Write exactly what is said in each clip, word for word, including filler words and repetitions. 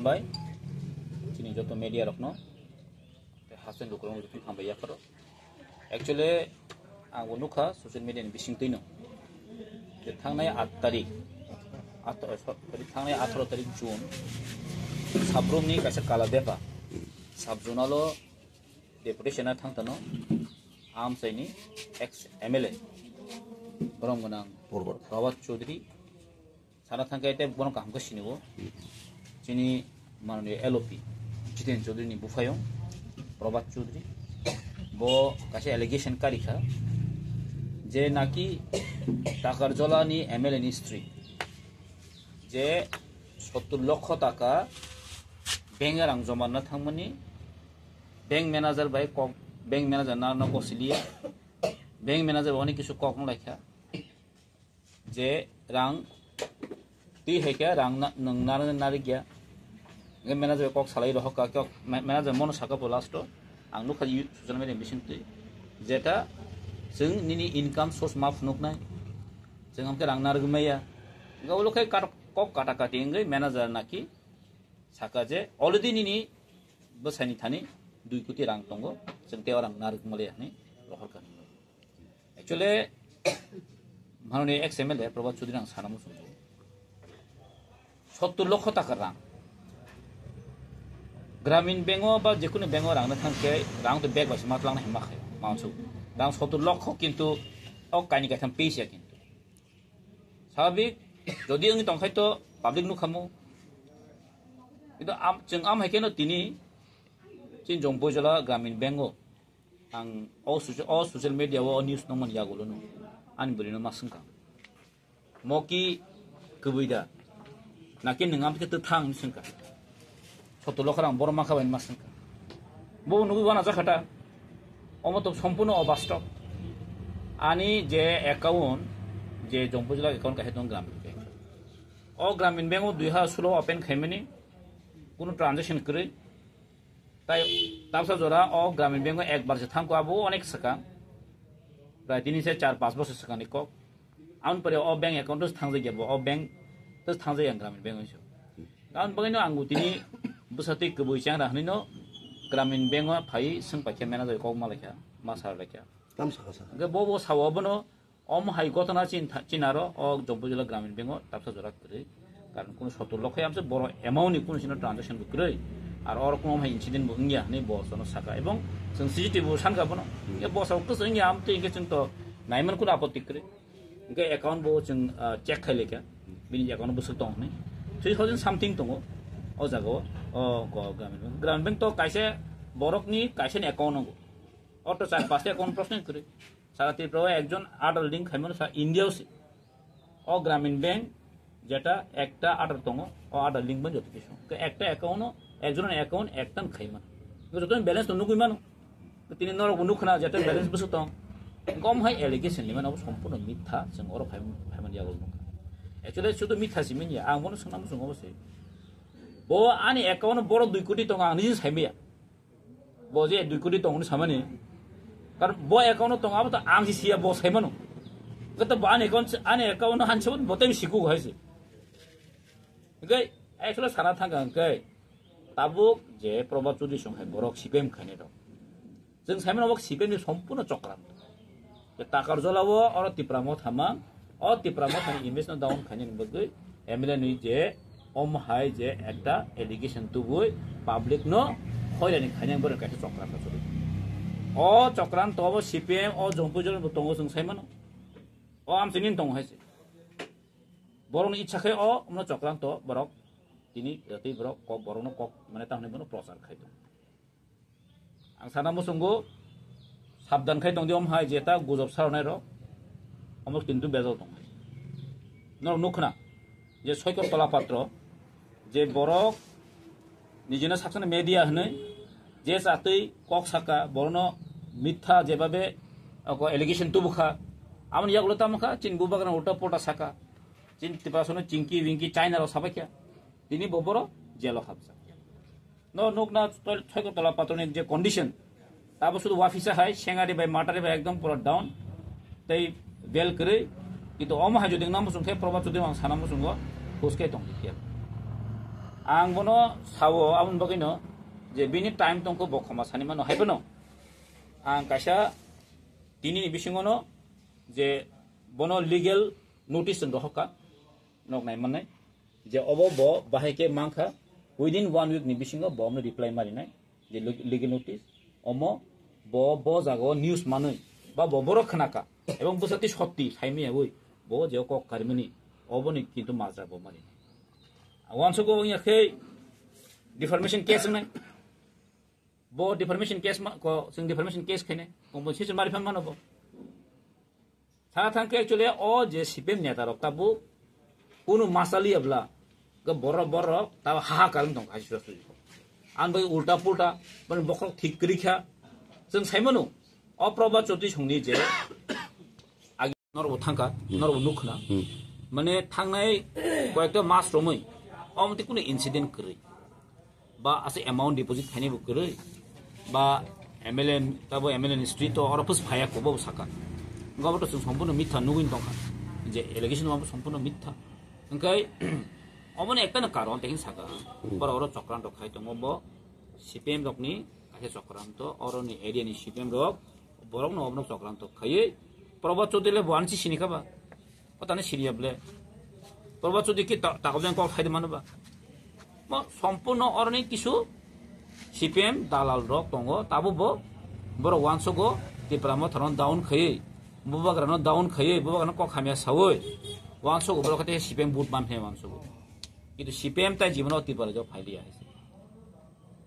Bai, chini joto media rokno, tei haste ni lukurokno joto hambai yapharo. Actually, ang bo nukha social media ni bisingtwi no. Je thangnai aat tarik, aat, sorry, thangnai atharo tarik June, Sabrum ni kaisa Kaladepa, Sub Zonal o deputation a thang tano, amchaini ex M L A, borom gwnang Probhat Chaudhary, sana thangkhe tei bono kaham khe sinio. Chini manoniyo L O P Jiten Chaudhary ni buphayung Probhat Chaudhary, bo kaisa allegation karikha je naki Takarjola ni M L A ni stri je sottur lokho taka bank rang joma rwna thangmani bank manager bai kok, bank manager narwkna kok siliya, bank manager bai hwnwi kisu kok wng laikha. Je rang twi hai khe rang na-, nwng narwk narwk ya. Hwnkhe manager kok salai rohor ka, kok ma-, manager mono saka bo last o. Ang nukha yu-, social media bising twi. Jeta chwng nini income source ma phunuknai. Chwng amkhe rang narwk maya. Hwnkhe ulo khe kar-, kok kata kati wngwi manager naki saka je already nini bwsani thani dui koti rang tongo. Chwng tei o rang narwk maliya hwnwi rohor ka. Actually, manoniyo ex M L A Probhat Chaudhary ang sana muchungo. Sottur lokho taka rang. Gramin bank o ba jekunu bank o rang na thang khe rang to bag bai se ma twlang na hima khe. Mansu. Rang sottur lokho kintu o kaini kaitham page ya kintu. Sababik, jodi wngwi tongkhai to public nukhamu. Kintu am, chwng am hai khe no tini chin Jompuijala Gramin bank o Ang o socia-, o social media o news nongmani yagulo no ani bwrwino ma swngkha. Mo ki kwbwi da? Naki nwng amtwkhe twthang hinwi swngkha. Sotto lokho rang borok mankha bai hinwi ma swngkha. Bo nugwi wana jakha ta. Omo to sompurno obastob. Ani je account, je Jompuijala account kaisa tong Gramin Bank. O Gramin Bank o dui hazar solo open khaimani, kunu transaction kwrwi. Tai tabsa jora o Gramin Bank o ekbar se thangkho, abo onek swkang. Prai tini se char panch bosor swkangni kok. Aboni pore o bank account o thangjak ya bo, o bank to thangjak ya Gramin Bank o se. Aboni bagwi no ang bo tini bwsa twi kwbwi chang ra hwnwi no Gramin Bank o phai swng paikha manager kok ma laikha, ma sa laikha. Tam sakha sa. Hwnkhe bo bo sao abono Omo hai gotona chin tha-, chinaro o Jompuijala Gramin Bank o tabsa jora kwrwi. Karon kunu sotto lokho amse boro amount ni kunu sino transaction bo kwrwi. Ar oro kunu hai incident bo wngya hwnwi bo sono saka. Ebong chwng C C T V bo sankha bono. Hwnkhe bo sao kwchwng wngya amtwi hwnkhe chwng to naiman kunu apotti kwrwi. Hwnkhe account bo chwng, ah, check khai laikha. Bini account bwswk tong hwnwi. Three thousand something tongo o jaga o. O go-, Gramin Bank. Gramin Bank to kaisa borokni kaisani account nango. O to char pasta account proshno kwrwi. Sara Tripura o ekjon Aadhaar link khaimano sa India o se. O Gramin Bank jeta ekta Aadhaar tongo, o Aadhaar link ban joto kisu. Ke ekta account o, ekjon account ekta khaima. Ke joto balance to nugui mano. Ke tini norok bo nukhna jeta balance bwswk tong. Kom hai allegation ni mano, sompurno mitha, chwng oro phai-, phaiman yago nukha. Actually, sudu mitha si minya, ang bono swnam swngo se. Bo ani account o boro dui koti tongo, ang nijin saimaya. Bo je dui koti tong hwnwi samani. Karon bo account o tong abo to ang si siya bo saimano. Kato bo ani account, ani account no hanse bo tei siku hai se. Hwnkhe actually sana thangkha hwnkhe tabuk je Probhat Chaudhary song hai borok C P M khainai rok. Chwng saimano bo C P M ni sompurno chokra. Je Takarjola o oro Tipra Motha mang, o Tipra Motha ni image no down khainani bagwi M L A ni je omo hai je ekta allegation tubui public no hoirani khainani borok kaisa chokra ka choli. O chokran to bo C P M o Jompuijala bo tongo chwng saimano. O amchini tongo hai se. Borok ni ichha khe o omno chokran to borok tini tei borok kok borok no kok mane tamni bono prochar khai tongo. Ang sana muchungo sabdan khai tongdi om hai jeta gujob saronai rok omo kintu bejal tong hai. Norok nukhna je Soikor Tola Patro je borok nijino saksana media hwnwi je chatwi kok saka borokno mitha jebabe allegation tubukha, amoni yagulo tamo kha chini bubagra ulta polta saka chini Tiprasano chingki wingki China rok sabaikha tini bo borok jelo habjak. No nukna tol-, Soikor Tola Patroni je condition, tabo sudu wafisa hai, sengari bai matari bai ekdom pura down, tei bel kwrwi, kintu omo hai jodi wngna muchung khe Probhat Chaudhary ang sana muchungo, huske tong dikhe. Ang bono sao, aboni bagwino je bini time tongkho, bo khoma sani mano, hai phano ang kaisa tini ni bisingono je bono legal notice chwng rohorkha, nok nai mannai je obo bo bahai khe mankha, within one week ni bisingo bo omno reply marinai je leg-, legal notice, omo bo, bo jaga o news manwi ba bo borok khwnakha ebong bwsati sotti saimaya wi bo je kok karimani oboni kintu majra bo mani. Wansugo wngya khe defamation case wngnai. Bo defamation case ma, ko, chwng defamation case khainai. Compensation mari phan mano bo. Sa thang khe actually o je C P M neta rok tabuk kunu masali abla. Ga borok, borok ta hahakar wng tong kha sura suri. Ang bai ulta pulta, ban bokhok thik kri kha. Chwng sai mano. O Probhat Chaudhary songni je Norbo thangkha, norbo nukhna. Mane thangnai koyekta mas romwi, omti kunu incident kwrwi. Ba ase amount deposit khainai bo kwrwi. Ba M L A, tabo M L A ni street to oro phus phaya ko bo saka. Gobo to chwng sompurno mitha nugwi tongkha. Je allegation bo sompurno mitha. Hwnkhe, omoni ekta no karon tehin saka. Boro oro chokranto khai tongo bo C P M rokni kaisa chokranto, oroni area ni C P M rok, borokno obono chokranto khaiwi, Probhat Chaudhary le bo ani si sini kha ba? O tani sini ya ble. Probhat Chaudhary ki ta-, takobjang kok khai de mano ba? Mo sompurno oroni kisu C P M dalal rok tongo, tabo bo borok wansugo Tipra Motha no down khaiwi, Bubagra no down khaiwi, Bubagra no kok hamya sawi, wansugo borok khe C P M vote man phai wansugo. Kintu C P M tai jibono Tipra jo phailiya hai se.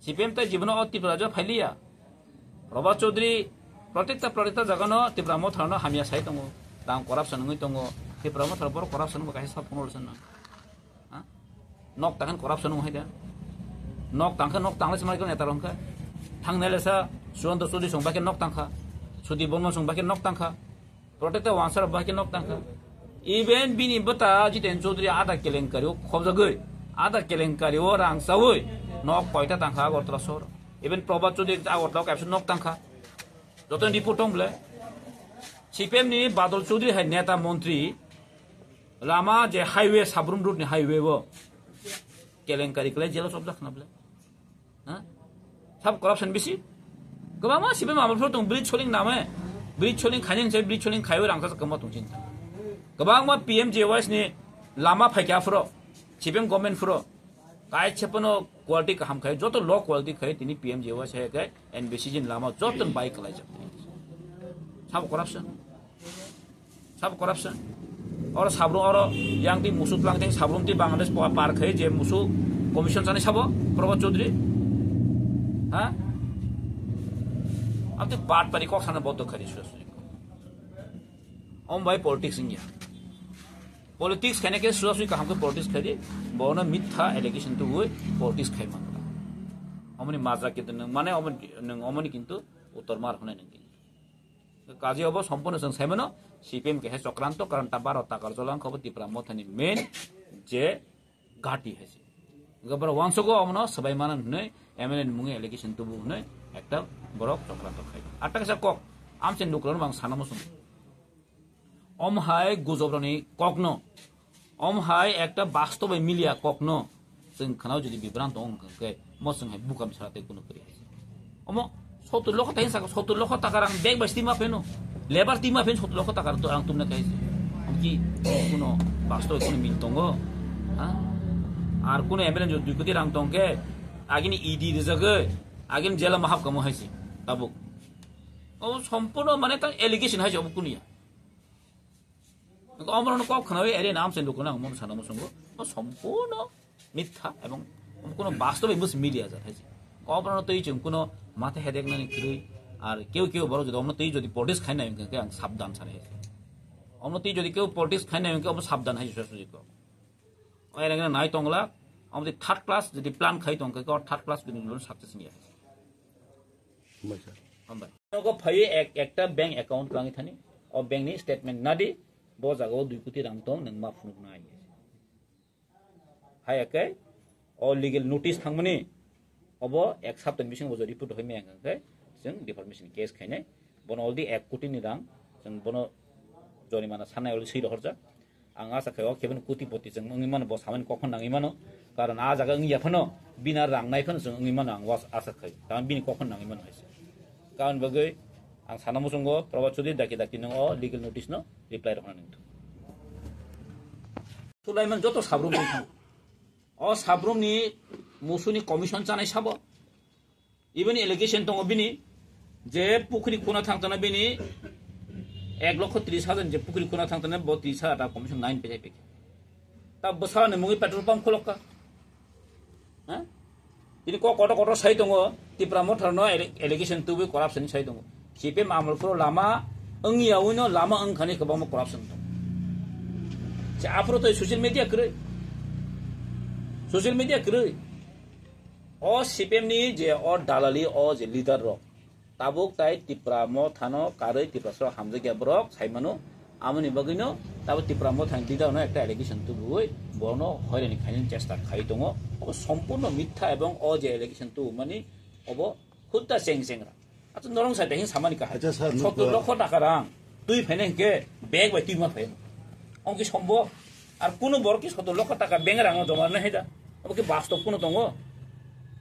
C P M tai jibono o Tipra jo phailiya. Probhat Chaudhary protekta, protekta jagano Tipra Motha no hamya sai tongo. Tang corruption wngwi tongo. Tipra Motha borok corruption bo kaisa sab kono rwchana. Ha? Nok tangkhan corruption wng hai da. Nok tangkha, nok tanglai samai ko neta rong kha. Thangnai lesa Sushanta Chaudhary song bakhe nok tangkha. Sudip Barma song bakhe nok tangkha. Protector wansar bahai khe nok tangkha. Even bini bwta Jiten Chaudhary ada kelenkari o khobjagwi, ada kelenkari o rang chawi nok koita tangkha Agartala sohor. Even Probhat Chaudhary Agartala o kaisa nok tangkha. Joto report tong ble. C P M ni Badal Chaudhary hai neta montri lama je highway, Sabrum road ni highway o kelenkari kwlai jelo chopjak khna ble. Ha? Sab corruption bisi. Kwbangma C P M amol phuru tong bridge soling name. Bridge soling khaini se bridge soling khaiwi rang sa kwma tong chinta. Kwbangma P M G Y S ni lama phaikha phuru. C P M government phuru. Kai chepano quality kaham khai, joto low quality khai tini P M G Y S hai kai N B C G ni lama joto bai kwlai jak. Sab corruption. Sab corruption. Oro Sabrum oro yang ti musu tlang teng Sabrum ti Bangladesh po par khai je musu commission sani sabo Probhat Chaudhary. Ha? Abdi bat pari kok sana bodo khai sura suri. Om bai politics ingya. Politics khaina khe sura suri kaham khe politics khai di. Bono mitha allegation tu ui politics khai man. Omoni majra kintu nung mane omoni nung omoni kintu uttor mar hone nung. Kaji obo sompurno chwng saimano C P M kehe chokranto, karon ta baro takar jolang khobo Tipra Mothani main je gati hai se. Gabra wansogo omono swbai mana hwnwi M L A ni mungwi allegation tubu hwnwi ekta borok chokranto khai. Atta kisa kok amchen dukron bang sana musung. Om hai gujobroni kokno Om hai ekta bastobe milia kokno chwng khwnao jodi bibrang tong wngkha khe mo chwng hai bukam sara tei kuno kwrwi hai. Omo sottur lokho tai saka sottur lokho taka rang bag bai stima pheno lebar tima phen sottur lokho taka to ang tumna khai. Om ki kuno bastobe kuno mil tongo? Ha? Ar kuno M L A jodi dui koti rang tong khe agini E D rijagwi agini jela mahap kamo hai se tabuk. O sompurno mane ta allegation hai se obo kuno ya. Omono kok khnawi ere nam sen dukuna omono sana musungo. O sompurno mitha ebong kuno bastobe bus media jat hai. Omono tei chwng kuno matha hedek nani kwrwi ar keu keu borok jodi omono tei jodi politics khaina hwnkhe ang sabdan sare hai. Omono tei jodi keu politics khaina hwnkhe omo sabdan hai sura suri ko. O ere nai tongla omo tei third class jodi plan khai tongkhe ko third class gini success ni hai. Hambai. Nogo phaiwi ek, ekta bank account twlangwi thani. O bank ni statement nadi, bo jaga o dui koti rang tong, nwng ma phunuk nai. Hai khe, o legal notice thangmani, obo ek sapta ni bisingo bo report hoi maya hwnkhe, chwng defamation case khainai. Bono already ek koti ni rang, chwng bono jorimana sanai already swi rohorjak. Ang asa khai o khe bini kotipoti chwng wngwi mano, bo samani kok phano nangwi mano. Karon a jaga wngya phano bini rang nai phano chwng wngwi mano, ang was-, asa khai. Tamo bini kok phano nangwi mano hai se. Karon bagwi ang sana muchungo Prabhat Chaudhary daki daki no o legal notice no reply rokna nangthu. Sulaiman joto sabrum tong thango. O sabrum ni musuni commission chanai sabo. Even allegation tongo bini je pukri khuna thang tana bini ek lokho tris hajar je pukri khuna thang tana bo tris hajar ta commission nine pejai pekhe. Ta bwsani mungwi petrol pump khulokka. Ha? Bini kok kotor kotor sai tongo, Tipra Motha no alle-, allegation tubui corruption sai tongo. C P M amol phuru lama wngya uino lama wngkhani kwbangma corruption tongo. Se aphuru to social media kwrwi. Social media kwrwi. O C P M ni je o dalali o je leader rok. Tabuk tai Tipra Mothano karwi Tiprasarok hamjakya borok saimano, amoni bagwino tabuk Tipra Mothani leader no ekta allegation tubui borokno hoirani khainani chesta khai tongo. Obo sompurno mitha ebong o je allegation tubumani obo hutta cheng chengra. Ato norong sai dehing samani kahai. Acha sir, sottor nukha. Lokho taka rang twi phaina hinkhe bag bai twi ma phai. Ongki sombo ar kuno borok ki sottor lokho taka bank rang joma na haida. Obo ki bastob kuno tongo.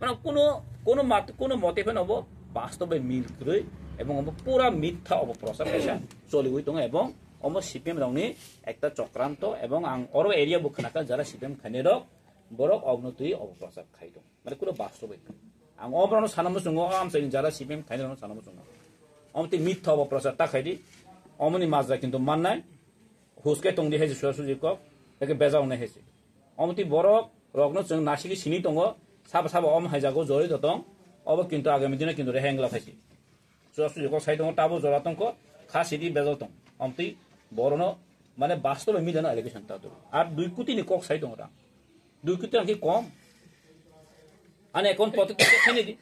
Mane kuno, kuno mat-, kuno mote phano obo bastob bai mil kwrwi ebong obo pura mitha obo prochar kaisa choliwi tongo ebong omo C P M rokni ekta chokranto ebong ang oro area bo khwnakha jara C P M khainai rok borok obno twi obo prochar khai tongo. Mane kuno bastob bai. Ang obo rokno sana muchungo, o amchaini jara C P M khainai rokno sana muchungo. Omo twi mitha obo prochar ta khaidi. Omoni majra kintu mannai. Huske tongdi hai se suya suji kok, eke beja wngnai hai se. Omo twi borok rokno chwng nasigi sini tongo, sabo sabo om hai jago jori totong, obo kintu agami dino kintu rehai wngla hai se. Suya suji kok sai tongo, tabo jora tongkho, kha sidi beja tong. Omo twi borono mane bastob bai milano allegation ta do. Ar dui koti ni kok sai tongo ta. Dui koti ang ki kom. Ani account pote khaini di.